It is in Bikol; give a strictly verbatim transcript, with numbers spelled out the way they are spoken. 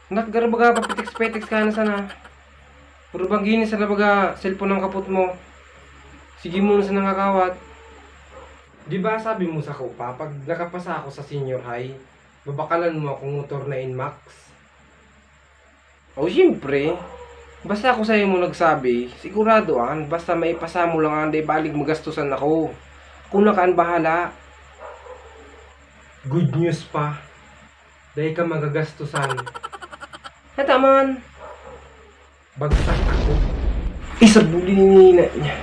Nak, garo baga papetex-petex ka na sana. Puro banggi ni sana baga cellphone ang kapot mo. Sige mo na sana ngakawat. Di ba sabi mo sako pa, pag nakapasa ako sa senior high, babakalan mo akong motor na Nmax? O, siyempre. Basta ako sa'yo mo nagsabi, sigurado an, basta maipasa mo lang an, dai balig magastusan ako. Ako na kaan bahala. Good news pa, dai ka magagastusan. Nataman. Bagsak ako. Isabuli ni na niya.